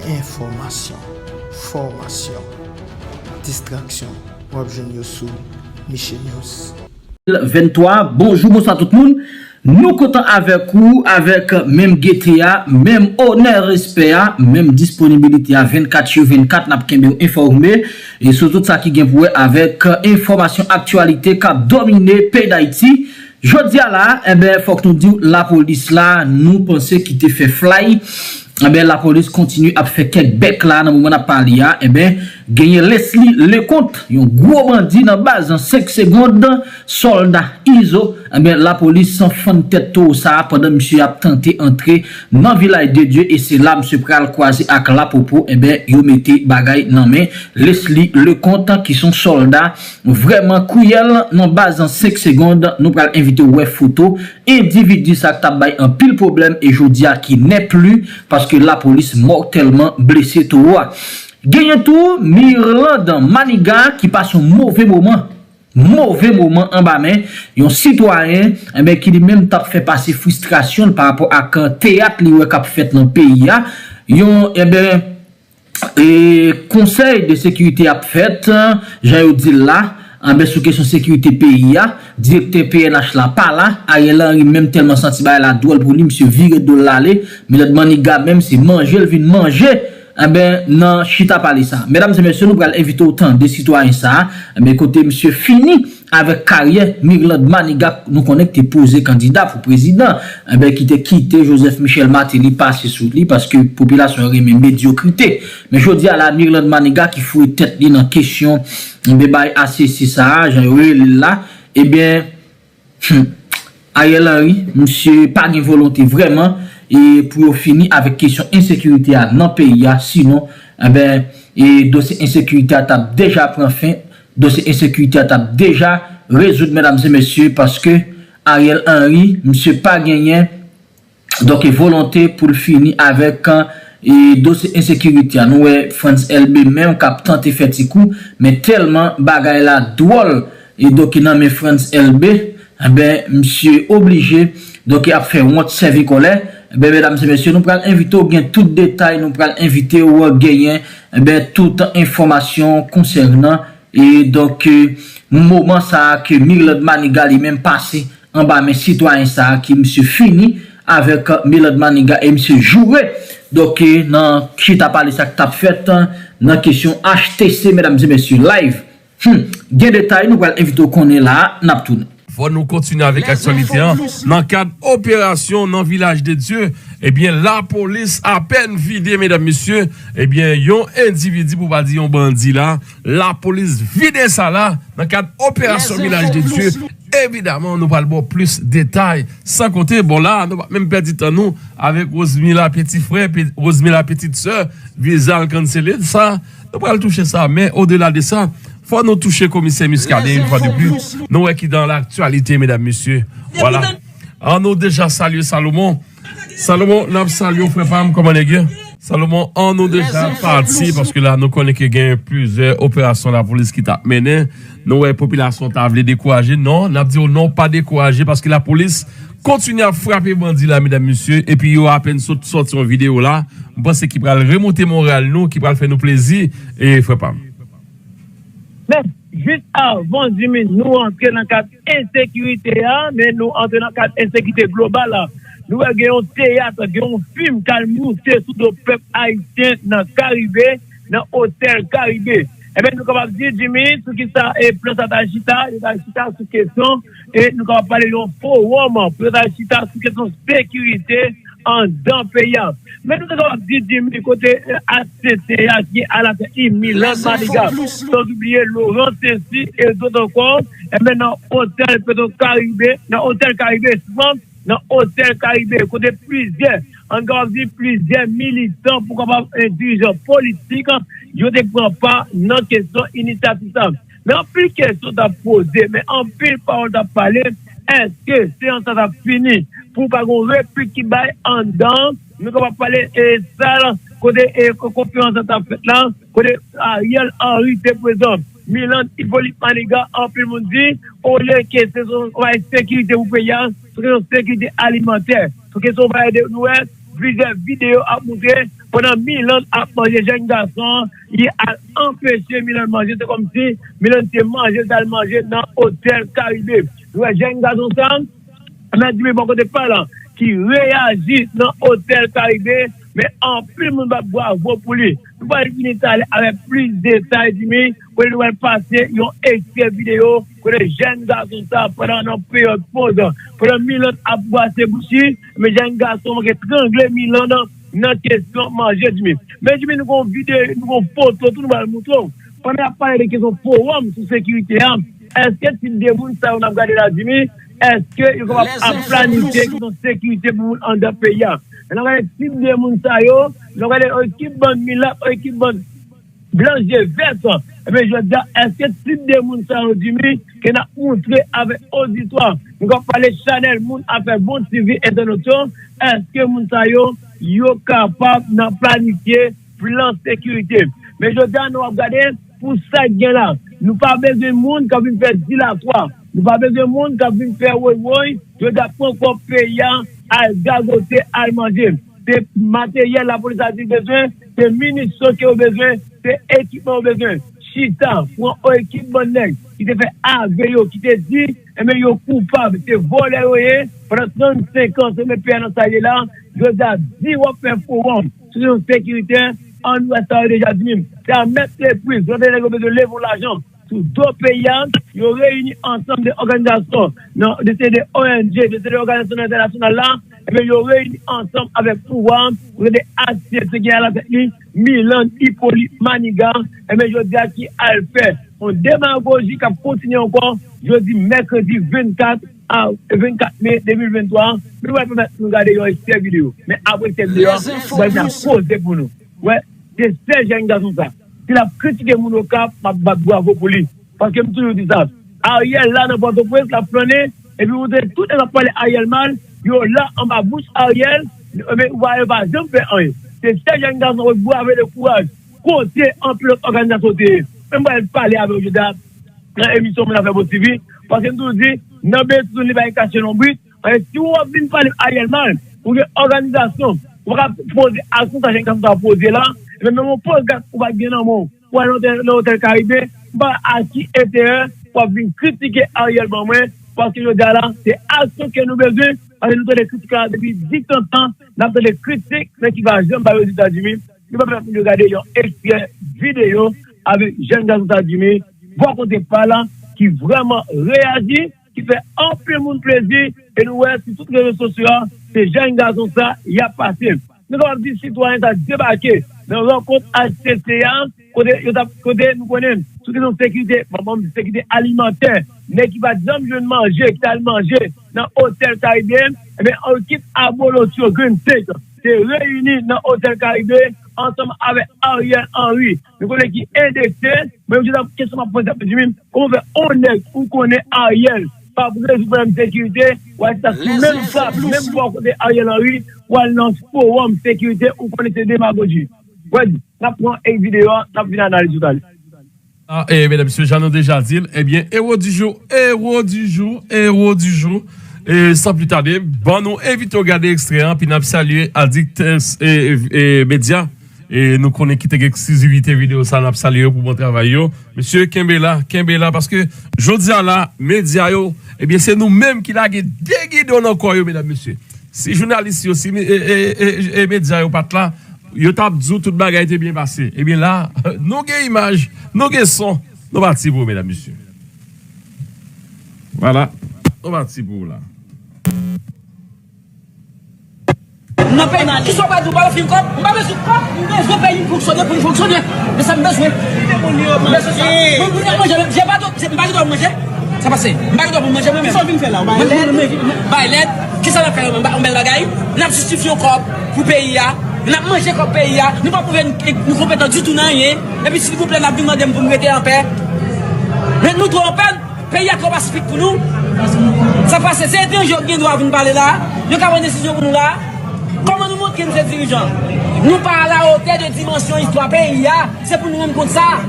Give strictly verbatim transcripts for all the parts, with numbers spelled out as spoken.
Enfòmasyon, fòmasyon, distraksyon, w ap jwenn yo sou Miche News. Venntwa, bonjou, bonswa tout moun. Nou kontan avèk ou, avèk menm gete a, menm onè, respè a, menm disponibilite a, vennkat sou vennkat, n ap kenbe w enfòme, e sou tout sa ki gen pou wè avèk enfòmasyon, aktyalite k ap domine peyi Dayiti. Jodi a la, enben, fòk nou di w, lapolis la, nou panse ki te fè flay, enben, lapolis kontinye ap fè kèk bèk la nan moman n ap pale a, enben, genyen Leslie Leconte, yon gwo bandi nan baz an senk segond, sòlda Izo, enben, lapolis fann tèt towo sa a pandan misye ap tante antre nan Vilaj de Dye, e se la misye pral kwaze ak lapopo, enben, yo mete bagay nan men Leslie Leconte, ki se yon sòlda vrèman kriyèl nan baz an senk segond. Nou pral envite w wè foto endividi sa k t ap bay anpil pwoblèm e jodi a ki n'est plus, paske lapolis mòtèlman blese towo a. Genyen tou Mirlande Maniga ki pase yon move moman, move moman anba men yon sitwayen, enben, ki li menm t ap fè pase fristrasyon l pa rapò ak teyat li wè k ap fèt nan peyi a. Yon, enben, e konsèy de sekirite ap fèt, jan yo di l la, enben, sou kesyon sekirite peyi a, direktè P N H la pa la, Ariel Henry menm tèlman santi bagay la dwòl pou li, misye vire do l ale, Mirlande Maniga menm se manje l vin manje, enben, nan chita pale sa. Medam e mesye, nou pral envite w tande sitwayen sa a, enben, kote misye fini avèk karyè Mirlande Maniga, nou konnen ki te poze kandida pou prezidan, enben, ki te kite Joseph Michel Martelly pase sou li, paske popilasyon an renmen medyokrite. Men jodi a la, Mirlande Maniga ki foure tèt li nan kesyon, enben, bay asesi sa a, jan yo rele l la, enben, hmm, Ariel Henry, misye pa gen volonte vrèman, e pou yo fini avèk kesyon ensekirite a nan peyi a, sinon, enben, e dosye ensekirite a t ap deja pran fen, dosye ensekirite a t ap deja rezoud, medam e mesye, paske Ariel Henry, misye pa genyen, donk, e volonte pou l fini avèk, e dosye ensekirite a. Nou wè Frantz Elbé menm k ap tante fè ti kou, men tèlman bagay la dwòl, e donk, nan men Frantz Elbé, enben, misye oblije, donk, ap fè wont sèvi kòlè. Enben, medam e mesye, nou pral envite w gen tout detay, nou pral envite w genyen, enben, tout enfòmasyon konsènan, e donk, e, moman sa a ke Mirlande Maniga li menm pase anba men sitwayen sa a, ki misye fini avèk Mirlande Maniga e misye joure, donk, e, nan chita pale sa k t ap fèt, nan kesyon H T C, medam e mesye, live. Hmm, gen detay, nou pral envite w konnen la, n ap tounen. Fò nou kontinye avèk aktyalite an. Nan kad operasyon nan Vilaj de Dye, ebyen, lapolis apèn vide, medam, mesye, ebyen, yon endividi, pou pa di yon bandi la, lapolis vide sa la, nan kad operasyon Vilaj de Dye. Evidaman, nou pral ba w plis detay, san konte, bon, la, nou pa menm pèdi tan nou avèk Rosemila Petit Frè, Pe-, Rosemila Petit Sè, viza l kanseled sa, nou pral touche sa, men odela de sa, fò nou touche komisè Muscadin yon fwa de plis. Nou wè ki dans l'actualité, medam, mesye. Vwala. An nou deja salye Salomon. Salomon, n ap salye w, frè pa m, kòman nèg yo? Salomon, an nou deja pati, paske la nou konnen ke gen plizyè operasyon lapolis ki t ap mennen. Nou wè popilasyon ta vle dekouraje. Non, n ap di w non, pa dekouraje, paske lapolis kontinye ap frape bandi la, medam, mesye, epi yo apèn sot sòti yon videyo la. M panse ki pral remonte moral nou, ki pral fè nou plezi, e frè pa m. Men, jis avan Jimmy, nou antre nan kad ensekirite a, men nou antre nan kad ensekirite global la. Nou wè gen yon teyat, gen yon fim k al moute sou do pèp ayisyen nan Karibe, nan otèl Karibe. Ebyen, nou kapab di, Jimmy, sou ki sa e plan sa ta chita, yo ta chita sou kesyon, e nou kapab pale yon fowòm, pou yo ta chita sou kesyon sekirite anndan peyi a. Men nou te kapab di, Jimmy, kote, e, H T C a ki alatèt li, Milan Maniga, san oubliye Laurent Saint-Cyr e dòt ankò, ebyen, nan otèl Petro Caribe, nan otèl Caribe, ekskize mwen, nan otèl Caribe, kote plizyè, an kapab di plizyè militan pou kapab, e, dirijan politik, yo te pran pa nan kesyon inisyativ sa. Men anpil kesyon t ap poze, men anpil pawòl t ap pale. Èske seyans sa t ap fini pou pa gen yon replik ki bay anndan? Nou kapab pale, e, sal kote, e, ko-, konferans lan t ap fèt la, kote Ariel Henry te prezan, Milan Hippolyte Maniga, anpil moun di, olye ke se yon bagay sekirite pou peyi a, se yon sekirite alimantè, se yon bagay de, nou wè, plizyè videyo ap montre, Pandan Milan ap manje, jèn gason an, li al anpeche Milan manje. Se kòmsi Milan te manje, li t al manje nan Otèl Karibe. Nou wè jèn gason sa, Mèt Jimmy bò kote pa l, ki reyaji nan Otèl Karibe, men anpil moun bat bravo pou li. Nou pral vini talè avèk plis detay, Jimmy, kote nou pral pase yon ekstrè videyo, kote jèn gason sa, pandan nan peryòd poz, pandan Milan ap bwase bouch li, men jèn gason manke trangle Milan nan kesyon manje, Jimmy. Men, Jimmy, nou gon videyo, nou gon foto, tou nou pral moutre w. Pandan y ap pale de kesyon fowòm sou sekirite a, èske tip de moun sa yo n ap gade la, Jimmy, èske yo kapab ap planifye kesyon sekirite pou moun anndan peyi a? Lè n ap gade tip de moun sa yo, lè n ap gade ekip bann milat, ekip bann blan je vè, ebyen, jodi a, èske tip de moun sa yo, Jimmy, ke n ap moutre avèk oditwa, nou k ap pale chanèl Moun Afè Bon T V entènot yo, èske moun sa yo, yo kapab nan planifye plan sekirite? Men jodi a, nou ap gade pou sa k gen la. Nou pa bezwen moun k ap vin fè dilatwa. Nou pa bezwen moun k ap vin fè woy woy. Jodi a, pran kòb peyi a, al gagote, al manje. Se materyèl lapolis la di bezwen, se minisyon ke yo bezwen, se ekipman yo bezwen. Chita, pran yon ekip bann nèg ki te fè ave yo, ki te di, enben, yo koupab, se vòlè yo ye, pandan trannsenk an, se menm peyi a nan sa l ye la, jodi a, di w ap fè fowòm sou yon sekirite, ann wè sa yo deja di menm. Se a mèt lepriz, lòt nèg yo bezwen leve yon lajan sou do peyi a, yo reyini ansanm de òganizasyon, nan, de, se de O N G, de, se de òganizasyon entènasyonal la, ebyen, yo reyini ansanm avèk pouvwa, pou yo te asiste se gen alatèt li, Milan Hyppolite Maniga, ebyen, jodi a ki al fè yon demagoji k ap kontinye ankò, jodi mèkredi vennkat a, vennkat me de mil venntwa, nou pral pèmèt nou gade yon ekstrè videyo. Men apre ekstrè videyo a, nou pral vin ap poze pou nou. Wè, se sèl jèn gason sa. Si l ap kritike moun Okap, m ap bat bravo pou li. Paske m toujou di sa. Ariel la nan Pòtoprens, l ap flannen, epi ou te tout nèg k ap pale Ariel mal, yo la anba bouch Ariel, men ou pa, yo pa janm fè anyen. Se sèl jèn gason w ap brave de kouraj, kote anpil lòt òganizasyon te ye. Men m pral pale avè w jodi a nan emisyon Moun Afè Bon T V, paske m toujou di, nan betiz li pa gen kache lonbrit, men si w ap vin pale Ariel mal, ou gen òganizasyon, ou pa ka poze aksyon sa jèn gason sa poze la, men menm yon poz gad ou pa t gen nan men w. Pou al nan otèl, nan otèl Karibe, m pa wè a ki enterè w ap vin kritike Ariel ban mwen, paske jodi a la, se aksyon ke nou bezwen, paske nou tande kritik la depi ditantan, n ap tande kritik, men ki pa janm ba rezilta, Jimmy. Nou pa pèmèt moun yo gade yon ekstrè videyo avèk jèn gason sa, Jimmy, bò kote pa l, ki vrèman reyaji, ki fè anpil moun plezi, e nou wè sou tout rezo sosyo a, se jèn gason sa y ap pase. Nou kapab di sitwayen sa debake nan rankont H C C a, kote yo t ap, kote nou konnen, sou kesyon sekirite, bon, bon, sekirite alimantè, nèg ki pa t janm jwenn manje, ki t al manje nan Otèl Karibe, ebyen, ekip Abolotyo Green State te reyini nan Otèl Karibe ansanm avèk Ariel Henry. Nou konnen ki endekse, men yo di nan kesyon m ap poze ap di, kòman fè on nèg ou konnen Ariel p ap rezoud pwoblèm sekirite, w al chita sou menm frap, menm bò kote Ariel Henry, w al nan fowòm sekirite, ou konnen se demagoji. Wè, n ap pran ek videyo a, n ap vin analize tout talè. Ah, e medam, mesye, jan nou deja di l, ebyen, ewo di jou, ewo di jou, ewo di jou. E san pli tade, ban nou envite w gade ekstrè an, pi n ap salye adiktè e, e, e medya. E nou konnen ki te gen eksklizivite videyo sa, n ap salye yo pou bon travay yo. Mesye, kenbe la, kenbe la, paske jodi a la, medya yo, ebyen, se nou menm ki lage de gidon nan kò yo, medam, mesye. Si jounalis yo, si e, e, e, e medya yo pa t la, yo t ap di w tout bagay te byen pase. Ebyen la, nou gen imaj, nou gen son, nou pati pou ou, medam, mesye. Vwala, nou pati pou ou la. Nan peyi, kisa w pral di, w pral ofri m kòb? M pa bezwen kòb, m bezwen peyi m fonksyone pou l fonksyone. Men sa m bezwen. M bezwen sa. Mwen, mwen ap manje, men m pa gen dwa, m pa gen dwa manje. Sa pase? M pa gen dwa pou manje mwen menm. Kisa w vin fè la? Ou bay lèd? Bay lèd? Kisa n ap fè la? Yon bèl bagay? N ap jistifye yon kòb pou peyi a. N ap manje kòb peyi a. Nou pa pwouve n, nou konpetan ditou nan anyen. Epi silvouplè, n ap vin mande m pou m rete anpè. Men nou twò anpè. Peyi a twò pasifik pou nou. Sa pase? Se etranje yo ki gen dwa vin pale la. Yo ka pran desizyon pou nou la. Kòman nou montre nou se dirijan? Nou pa alawotè de dimansyon istwa peyi a. Se pou nou rann kont sa.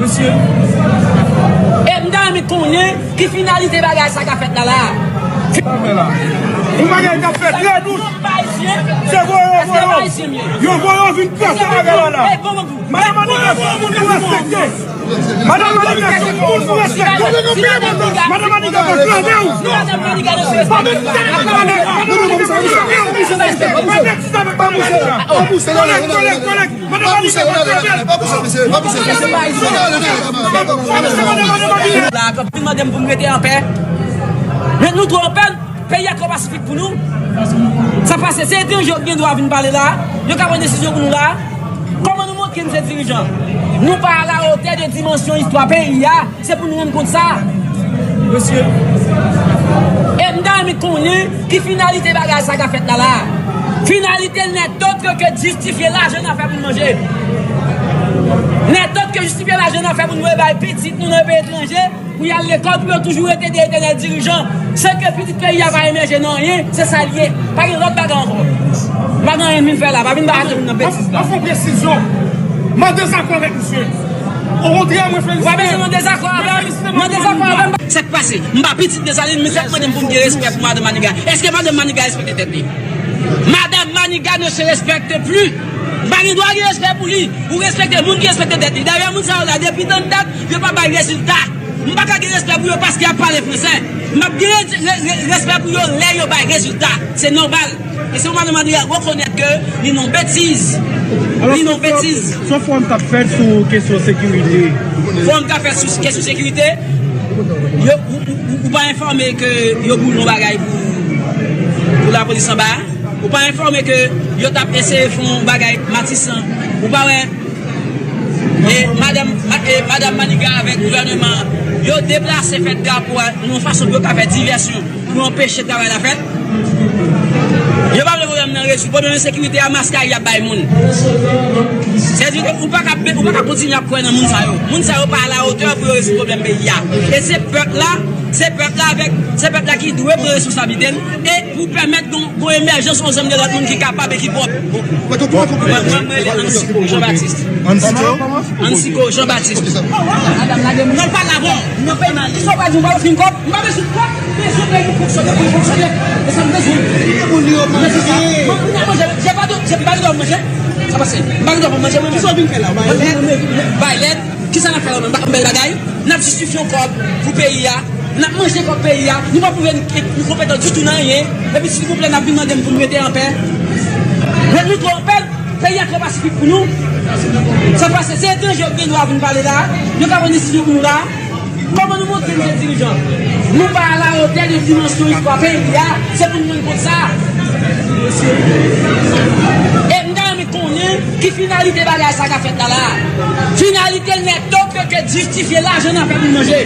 Mesye. E m ta renmen konnen ki finalite bagay sa ka fèt la la. Sa fè la. Yon bagay k ap fèt trè dous. Se voye yo voye yo. Yo voye yo vin pase bagay la la. Madan Maniga se yon moun nou respekte. Madan Maniga se yon moun nou respekte. Madan Maniga pa klame w. Pa mèt ti avèk madan Maniga. Pa mèt ti avèk madan Maniga. Kolèg, kolèg, kolèg. Madan Maniga pa klame w. La, kòm fin mande m pou m rete anpè. Men nou twò anpè. Peyi a twò pasifik pou nou. Sa pase, se etranje yo ki gen dwa vin pale la. Yo ka pran desizyon pou nou la. Kòman nou montre nou se dirijan? Nou pa alawotè de dimansyon istwa peyi a. Se pou nou rann kont sa. Mesye. E m ta renmen konnen ki finalite bagay sa k ap fèt la la. Finalite nèt dòt ke jistifye lajan n ap fè pou n manje. Nèt dòt ke jistifye lajan n ap fè pou n voye bay pitit nou nan peyi etranje. Pou y al lekòl, pou yo toujou rete de etènèl dirijan. Se ke pitit peyi a pa emèje nan anyen, se sa l ye. Pa gen lòt bagay ankò. M pa gen anyen vin fè la, pa vin ba moun nan betiz la. An fon presizyon, m an dezakò avèk misye. Okontrè, mwen felisite. Ou pa bezwen nan dezakò avè m. Nan dezakò avè m. Sa k pase? M pa pitit Desalin, men sa k mande m pou m gen respè pou madanm Maniga. Èske madanm Maniga respekte tèt li? Madame Maniga ne se respecte plus. M pa gen dwa gen respè pou li. Ou respekte moun ki respekte tèt li. Dayè, moun sa yo la, depi tann dat, yo pa bay rezilta. M pa ka gen respè pou yo paske y ap pale fransè. M ap gen re- re- respè pou yo lè yo bay rezilta. Se nòmal. E se yon madanm André rekonèt ke li nan betiz. Li nan betiz. Se yon fowòm k ap fèt sou kesyon sekirite. Fowòm k ap fèt sou kesyon sekirite. Yo, ou, ou, ou, ou pa enfòme ke yo boule yon bagay pou, pou lapolis anba a? Ou pa enfòme ke yo t ap eseye fè yon bagay Matisan? Ou pa wè? E madanm, ma- e madanm Maniga avèk gouvènman an, yo deplase fèt drapo a nan yon fason pou yo ka fè divèsyon, pou yo anpeche travay la fèt. Yo pa vle pwoblèm nan rezoud. Pwoblèm ensekirite a, maskay y ap bay moun. Sèdi ke ou pa ka, ou pa ka kontinye ap kwè nan moun sa yo. Moun sa yo pa alawotè pou yo rezoud pwoblèm peyi a. E se pèp la, se pèp la avèk, se pèp la ki dwe pran responsablite l e pou pèmèt gon, gon emèjans ansanm de lòt moun ki kapab e ki pwòp. Mwen, mwen, mwen rele Ansiko Jean Baptiste. Ansiko? Ansiko Jean Baptiste. Madanm lage moun nan, l pa la avè w. Nan peyi m la, li sot pa di w pa fin kòb, m pa bezwen kòb, m bezwen peyi pou fonksyone, pou l fonksyone. E sa m bezwen. Mwen, mwen, mwen, manje, je pa de, je pa de manje. Sa pase. M pa gen dwa manje, mwen. Kisa w vin fè la? Bay lèt. Bay lèt. Kisa n ap fè la menm? Bèl bagay. N ap jistifye yon kòb pou peyi a. N ap manje kòb peyi a. Nou pa pwouve n, n konpetan ditou nan anyen. Epi silvouplè, n ap vin mande m pou n rete anpè. Ret nou twò anpè. Peyi a twò pasifik pou nou. Sa pase, se etranje yo gen dwa vin pale la. Yo ka pran desizyon pou nou la. Kòman nou montre nou se dirijan? Nou pa alawotè de dimansyon istwa peyi a. Se pou nou rann kont sa. E m ta renmen konnen ki finalite bagay sa k ap fèt la la. Finalite l nèt dòt ke jistifye lajan n ap fè pou n manje.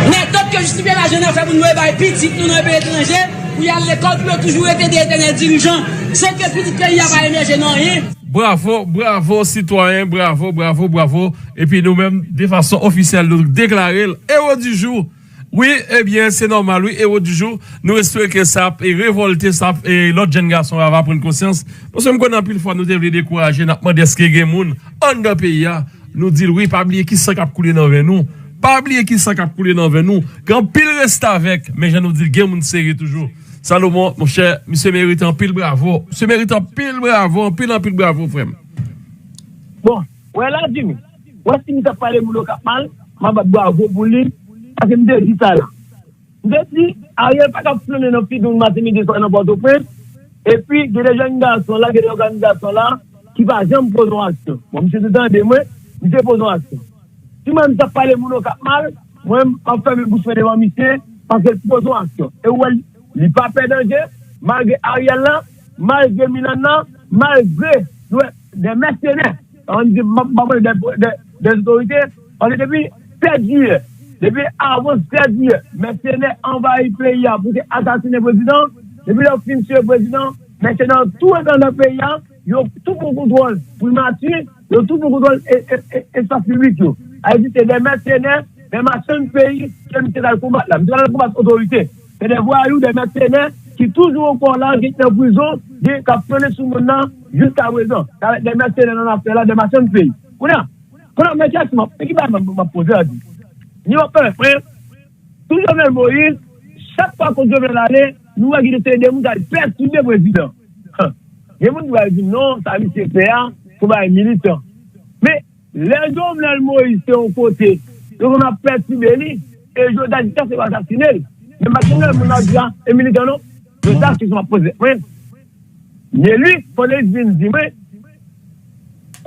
Nèt dòt ke jistifye lajan n ap fè pou n voye bay pitit nou nan peyi etranje, pou y al lekòl, pou yo toujou rete de etènèl dirijan, san ke pitit peyi a pa emèje nan anyen. Bravo, bravo, sitwayen, bravo, bravo, bravo. Epi nou menm, de fason ofisyèl, nou deklare l ewo di jou. Wi, ebyen, se nòmal, wi, ewo di jou. Nou espere ke sa ap, e, revòlte, sa ap, e, lòt jèn gason yo va pran konsyans. Paske m konnen anpil fwa nou te vle dekouraje, n ap mande èske gen moun anndan peyi a. Nou di l, wi, pa bliye ki san k ap koule nan venn ou. Pa bliye ki san k ap koule nan venn ou. Gen anpil restavèk, men jan nou di l, gen moun serye toujou. Salomon, monchè, misye merite anpil bravo. Misye merite anpil bravo, anpil, anpil bravo, frè m. Bon, wè la, Jimmy. Wè si m t ap pale moun yo k ap mal, m ap bat bravo pou li, paske m te di sa la. M te di, Ariel pa t ap flannen nan figi moun maten, midi, swa nan Pòtoprens, epi gen de jèn gason la, gen de òganizasyon la, ki pa janm poze yon aksyon. Bon, misye te tande mwen, misye poze yon aksyon. Si mwen m t ap pale moun yo k ap mal, mwen m ap fèmen bouch mwen devan misye, paske l poze yon aksyon. E ou wè, li pa pè danje, malgre Ariel la, malgre Milan nan, malgre nou wè de mèsenè, ann di, m ap pale de, de, de otorite, paske depi sèt jiyè, depi avan sèt jiyè, mèsenè anvayi peyi a pou te asasinen prezidan, depi lè yo fin tiye prezidan, mèsenè an tou andan peyi a, yo tou pran kontwòl primati, yo tou pran kontwòl e, e, e, espas piblik yo. Sa vle di se de mèsenè, de machann peyi ke misye t al konbat la. Misye pa t al konbat otorite. Se de vwayou, de mèsenè ki toujou ankò la, ki nan prizon, ki ap flannen sou mòn nan jiska prezan. Sa vle di de mèsenè nan afè la, de machann peyi. Kounye a, kounye a, men kèsyon m ap, men ki bagay m ap, m ap poze a di. Ni w ap fè, frè, sou Jovenel Moïse, chak fwa kont Jovenel ale, nou wè gen de moun k al pètibe prezidan. Gen moun ki pral di non, sa misye fè a, se yon bagay militan. Men, lè Jovenel Moïse te yon kote, yo konn ap pètibe li, e jodi a jiskaske yo asasine l. Men pa t gen moun ap di a, e militan non. Jodi a kesyon m ap poze mwen, Nelly, fò Nelly vin di mwen,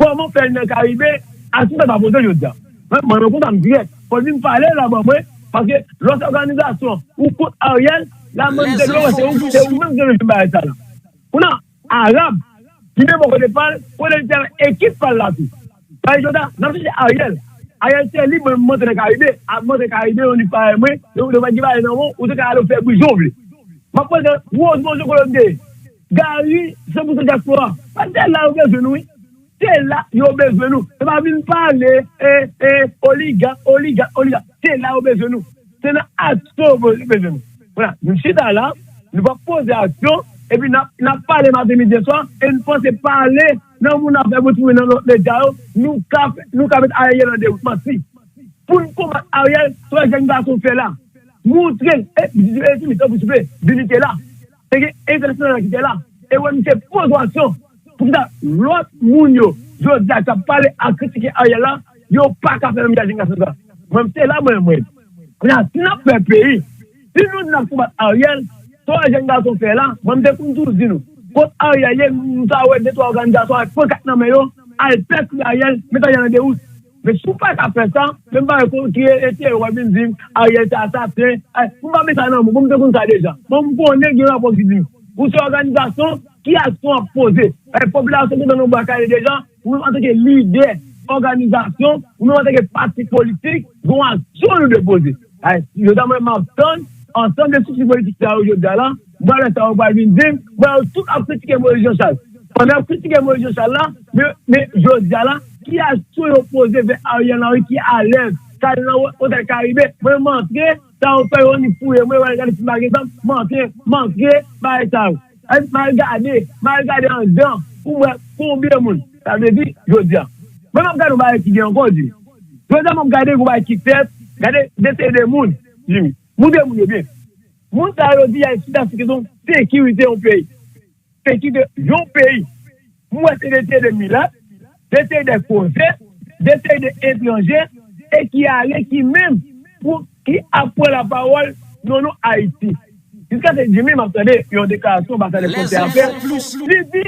kòman fè l nan Karibe, aksyon sa pa poze jodi a. Mwen, mwen, mwen kontan m dirèk. Fò l vin pale la ban mwen, paske lòt òganizasyon, ou kont Ariel, la mwen te lwen, se ou, se ou menm ki te vin bagay sa la. Kounye a, Arab, ki menm bò kote pa l, kote l te ekip pa l la tou. Sa vle di jodi a, n ap chèche Ariel. Ariel se li, mwen, mwen monte nan Karibe, a monte Karibe, yon li pa mwen, yo, yo pa di bagay nan mwen, ou te ka ale fè bri jan w vle. M ap poze Rosemond Jean Claude Gary, san pou san dyaspora. Paske se la yo bezwen nou, wi. Se la yo bezwen nou. Se pa vin pale, e, e, oligak, oligak, oligak. Se la yo bezwen nou. Se nan aksyon yo bezwen nou. Vwala, nou chita la, nou pa poze aksyon, epi n ap, n ap pale maten, midi, e swa, e n panse pale nan moun afè pou tounen nan lòt medya yo, nou ka, nou ka met Ariel nan dewout. Manti. Pou n konbat Ariel, sa jèn gason fè la. Montre l, e, e, e, tanpri, souple, dignite la. Se gen entènasyonal la ki te la. E wè misye poze aksyon. Poukisa lòt moun yo, jodi a, k ap pale ak kritike Ariel la, yo pa ka fè menm jan jèn gason sa? Mwen, m te la, mwen, mwen. Kounye a, si n ap fè peyi, si nou di n ap konbat Ariel, sa jèn gason fè la, mwen, m te konn toujou di nou. Kot Ariel ye, m ta wè de twa òganizasyon ak pankat nan men yo, al pètibe Ariel, met Ariel nan dewout. Men si w pa ka fè sa, men m pa wè ki enterè w ap vin di m, Ariel se asasen. Ay, m pa met sa nan men w, bon, m te konn sa deja. Bon, m konnen gen rapò ki di m. Ou se òganizasyon, ki aksyon w ap poze? Ay, popilasyon te nan yon bwa kale deja, ou menm antanke lidè òganizasyon, ou menm antanke pati politik, gen yon aksyon nou dwe poze. Ay, yo ta mwen m ap tann, ansanm de estrikti politik sa yo jodi a la, m pral wè sa yo pral vin di m, m wè yo tout ap kritike Moïse Jean Charles. Pandan y ap kritike Moïse Jean Charles la, men, men jodi a la, ki aksyon yo poze vè Ariel Henry ki alèz, k al nan Otèl Karibe, mwen m antre, sa yo fè yo annik fouye mwen, yo al gade si m pa gen zam, m antre, m antre, bagay sa yo. Ay, m al gade, m al gade anndan, pou m wè konbyen moun. Sa vle di, jodi a. Mwen m ap gade yon bagay ki gen ankò, Jimmy. Jodi a m ap gade yon bagay ki fèt, gade de seri de moun, Jimmy. Moun de moun yo byen. Moun sa yo di y a chita sou kesyon sekirite yon peyi. Sekirite yon peyi. M wè se de seri de milat, de seri de koze, de seri de etranje, e ki ale, ki menm, pou, ki ap pran lapawòl nan non Ayiti. Jiskaske Jimmy, m ap tande yon deklarasyon anbasadè fransè a fè. Li di,